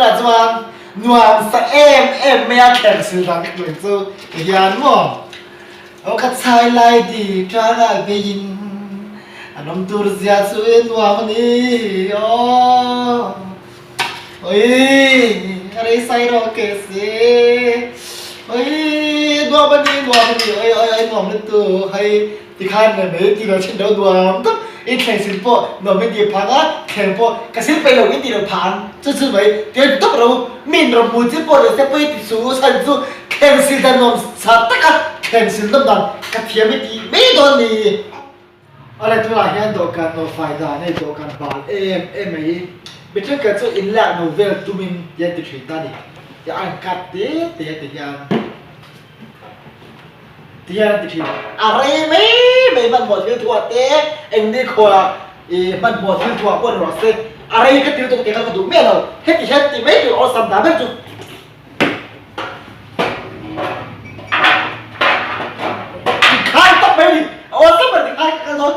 Tunah chuan nuam sa em em mai a thleng sil dan ka tih chu ti hian maw aw ka chhai lai di tangah veiin an awm tur zia chu e nuam a ni aw oi a rei sai rawh ke se oi nuam a ni nuam a ni oi oi oi nuam lutuk hei. Tikhan mai mai ti lo thin lo nuam tak in thleng sil pawh nuam in ti phang a, thleng pawh ka sil peih lo in ti lo phang chu chu mai ti a tawp ro min rawn hmu chi pawh leh se pawi ti chu chhan chu thleng sil dan nuam sa tak a thleng sil nawm dan ka thiam i ti mai dawn ni. Awle tunah hian dawhkan nawhfai dan hei dawhkan bal em em mai hi mi thenkhat chu in lak no vel tumin ti an ti thin ta a ni ti a an cut te te a ti hian. Ti hian an ti thin. A rei mai mai hmanhmawh thil thuah te eng ni khuaah i hmanhmawh thil thuah pawh ni rawh se. A rei ka til tuk tih kha ka duh miah lo. Heti hian ti mai tur awlsam dah ber chu. Ti khai tawp mai a ni. A awlsam ber ti khai ka kal dawn.